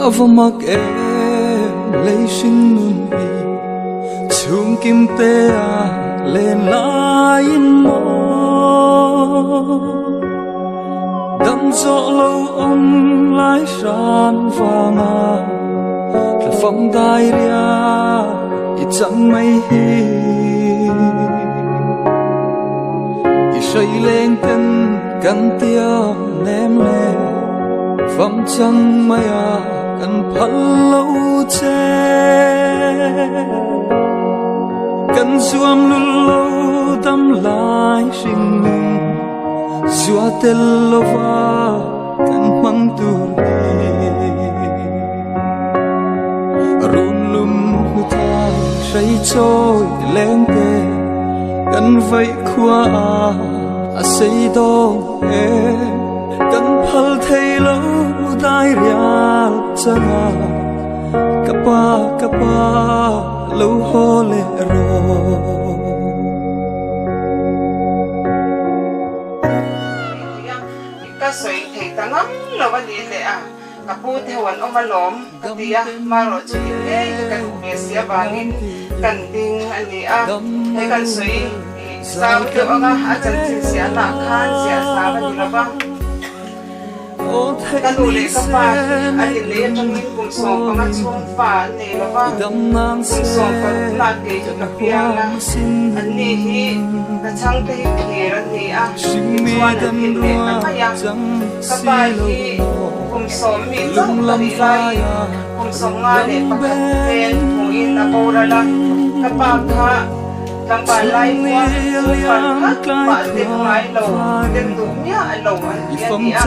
Ava mak em lei hring nun hi chhung kim te a len laiin maw dam zawh lo awm lai hran vanga thla fam dai ria i chang mai hi i hrai leng ten kan tiam nem le fam chang mai a kan phal lo che kan zuam lul lo dam lai hring nun zua tel lova kan hmang tur hi run lum hnu thai hrai chawi leng te kan vaih khua a a sei dawn em kan phal thei lo dai rial changa ka pa ka pa lo haw leh rawh. Ka sawi thei ta ngam lo a ni leh a, ka pu te ho an awm alawm ka ti a, marawh chu in ngei hi ka duh ve si avangin kan ding a ni a, he kan sawi zau deuh anga a chanchin ziahna ah khan ziah zau a ni lo va. Ka nu leh ka pa hi an inlei atangin kum 15 chhung fa an nei lo va, kum 16 na kei chu ka piang a, anni hi ka chhangte hi phir an ni a, tichuan an inleh ta mai a. Ka pa hi kum sawm mi chauh ka nih laiin kum 51 vel hmuhin a boral a, ka pa kha Tlangval lai khua chu far khat mah tel ngai lo, tel duh miah lo an ti a ni a.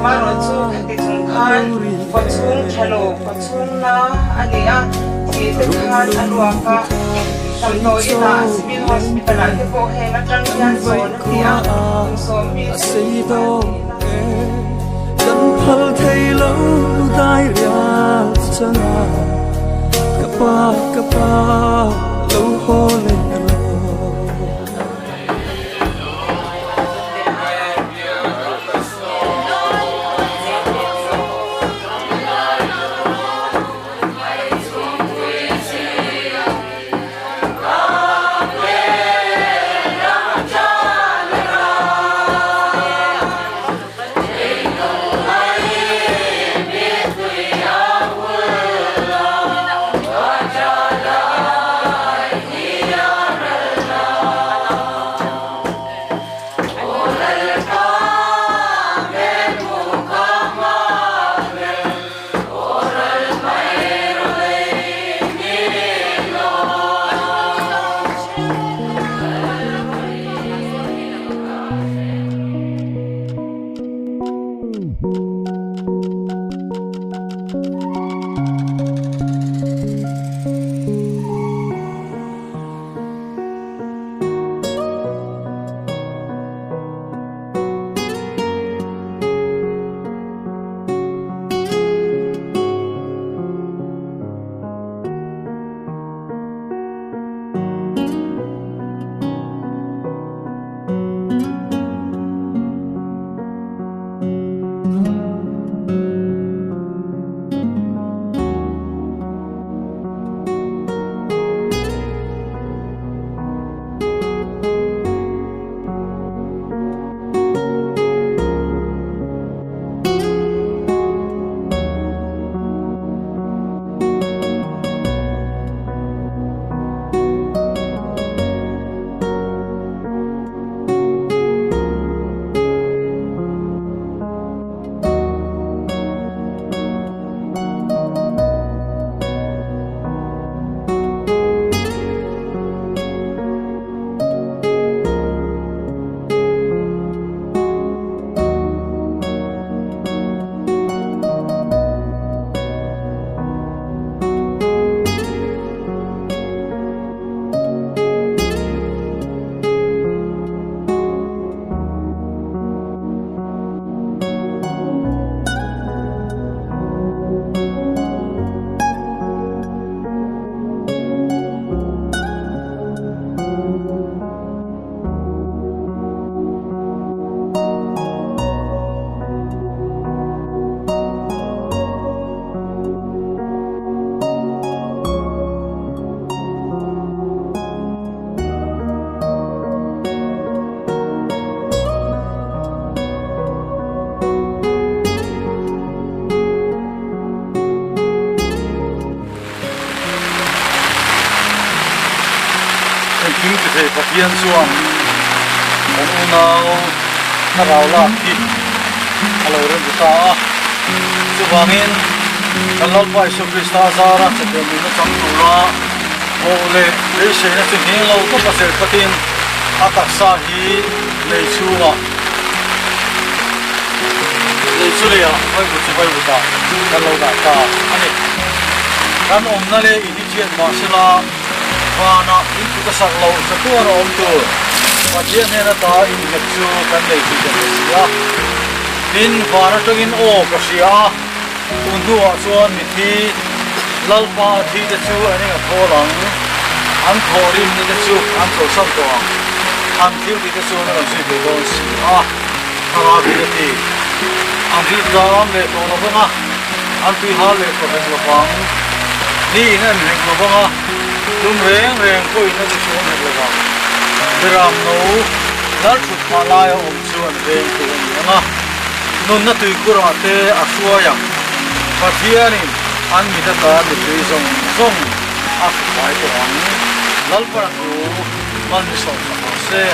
Marawh chu khati chung khan kaw chhung tha lo, kaw chhung na a ni a, thih te khan a luak a. Damdawi inah Civil Hospital ah te pawh heng atang hian zawn a ni a, kum sawm mi chu mahni ina. Kan phal thei lo dai rial changa ka pa ka pa lo haw leh rawh. Pathian chuan kan unau thlarau lak hi a lo rem ta ta a. Chuvangin kan Lalpa Isua Krista zara chatuan nunna chang tura pawh leh beiseina chu ngheng lo tawpa zel tlatin a taksa hi lei chhungah lei chu leiah vaivut chu vaivutah kan lo dah ta a ni. Kan awmna leh in hi thiat mahsela Vanah in kut a sak loh chatuan a awm tur Pathian hnen ata innghet chu kan nei tih kan hre si a. Tin, van atangin aw ka hria a, tun hnuah chuan mithi Lalpa a thi te chu an eng a thawl ang, an thawh rimna te chu an chawlhsan tawh ang, an thil tih te chu an rawn zui ve dawn si a, Thlarau in a ti. An rilṭam leh tawh lo vang a. An tui hal leh tawh hek lo vang. Ni in a inhek lo vang a, tum reng reng pawhin a ni chhawm hek lo vang. Beram no lal thut phah laia awm chu an veng tur a ni ang a, nunna tuikhurah te a hruai ang. Pathianin an mit atan mipui zawng zawng a hru fai tawh ang. Lalpara thu mal ni sawm sak rawh se.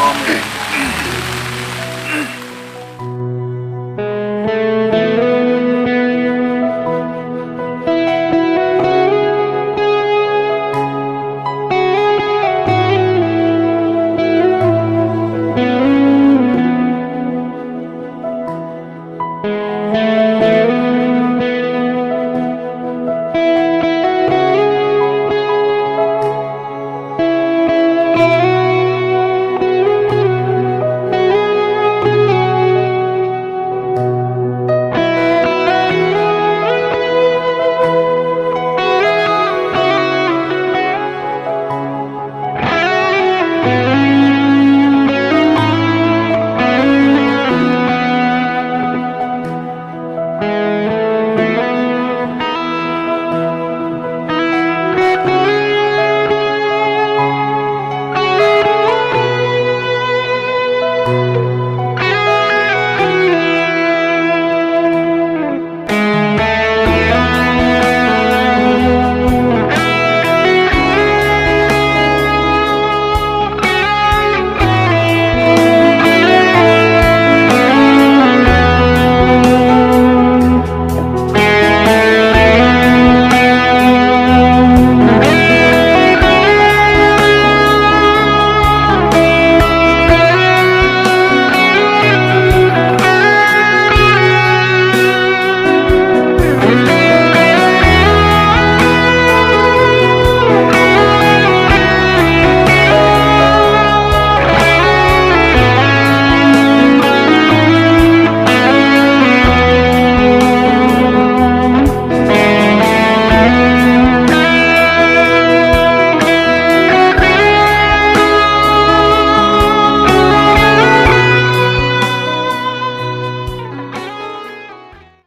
Amen.